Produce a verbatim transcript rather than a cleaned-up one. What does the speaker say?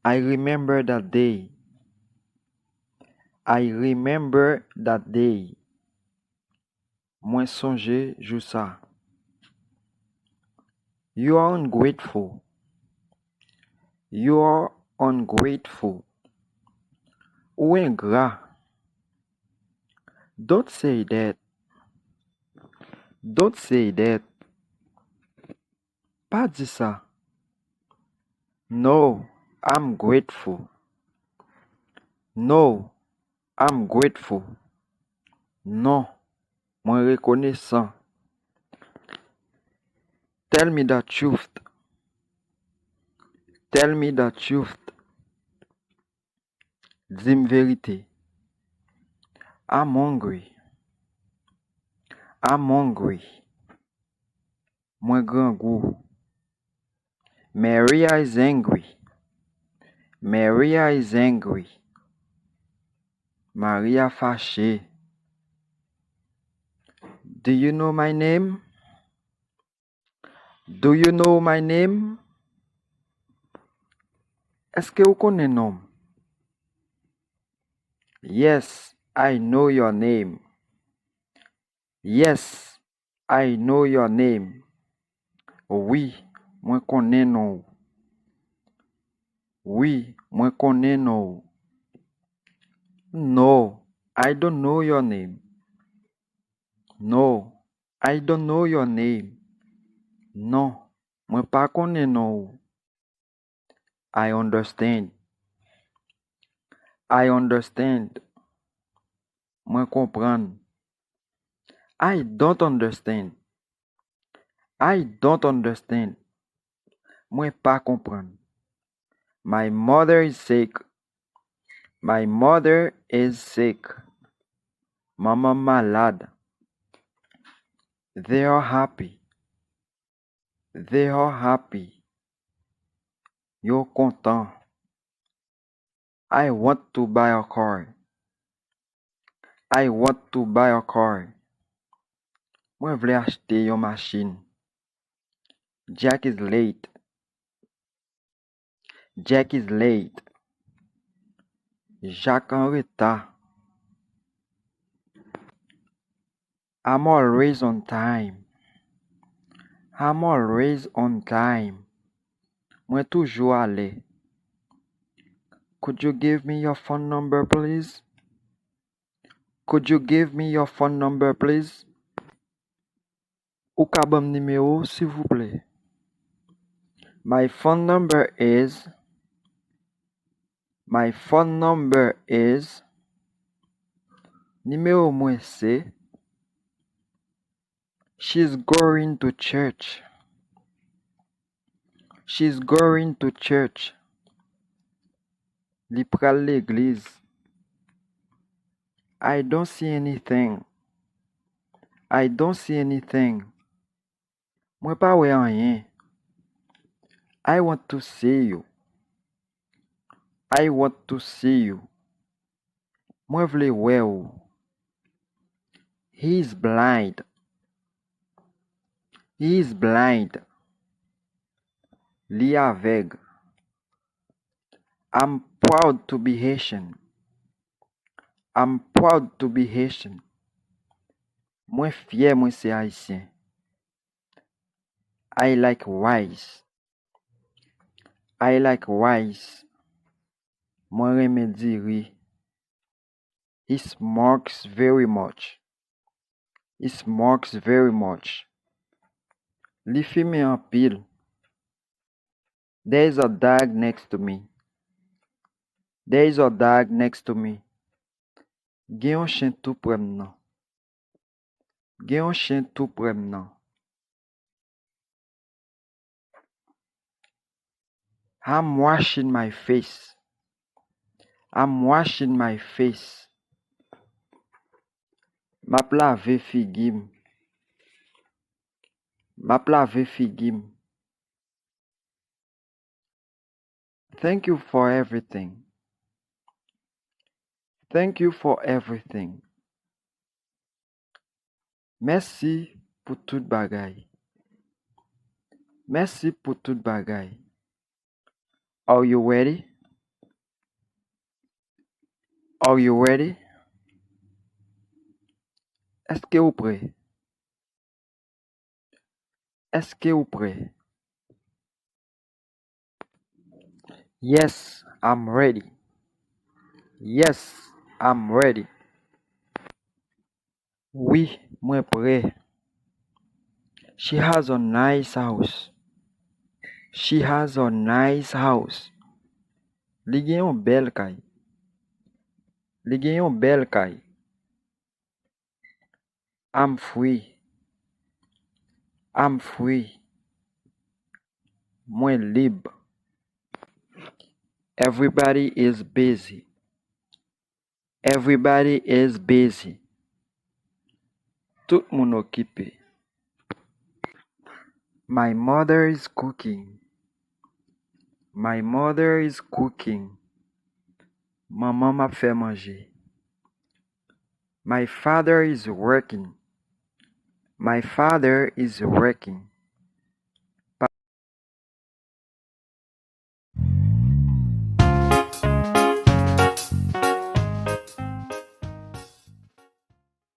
I remember that day. I remember that day. Mwen sonje jou sa. You are ungrateful. You are ungrateful. Ou engra. Don't say that. Don't say that. Pa di sa. No, I'm grateful. No, I'm grateful. Non, mwen rekonesan. Tell me the truth. Tell me the truth. Di m verite. I'm hungry. I'm hungry. Mwen grangou. Maria is angry. Maria is angry. Maria fache. Do you know my name? Do you know my name? Èske ou konnen non m? Yes, I know your name. Yes, I know your name. Wi, mwen konnen non ou. Wi, mwen konnen non ou. No, I don't know your name. No, I don't know your name. Non, mwen pa konnen non ou. I understand. I understand. Mwen konprann. I don't understand. I don't understand. Mwen pa konprann. My mother is sick. My mother is sick. Manman m malad. They are happy. They are happy. Yo kontan. I want to buy a car. I want to buy a car. Mwen vle achte yon machin. Jack is late. Jack is late. Jak an reta. I'm always on time. I'm always on time. Mwen toujou alè. Could you give me your phone number, please? Could you give me your phone number, please? Ou ka ban m nimewo w, silvouplè? My phone number is, my phone number is, nimewo mwen se, she's going to church. She's going to church. Li pral legliz. I don't see anything. I don't see anything. Mwen pa wè anyen. I want to see you. I want to see you. Mwen vle wè w. He is blind. He is blind. Li avèg. I'm proud to be Haitian. I'm proud to be Haitian. Mwen fyè mwen se Ayisyen. I like rice. I like rice. Mwen renmen diri. He smokes very much. He smokes very much. Li fimen anpil. There is a dog next to me. There is a dog next to me. Gen yon chen tou prè m nan. Gen yon chen tou prè m nan. I'm washing my face. I'm washing my face. M ap lave figi m. M ap lave figi m. Thank you for everything. Thank you for everything. Mèsi pou tout bagay. Mèsi pou tout bagay. Are you ready? Are you ready? Èske ou prè? Èske ou prè? Yes, I'm ready. Yes, I'm ready. Wi, mwen prè. She has a nice house. She has a nice house. Li gen yon bèl kay. Li gen yon bèl kay. I'm free. I'm free. Mwen lib. Everybody is busy. Everybody is busy. Tout moun okipe. My mother is cooking. My mother is cooking. Manman m ap fè manje. My father is working. My father is working.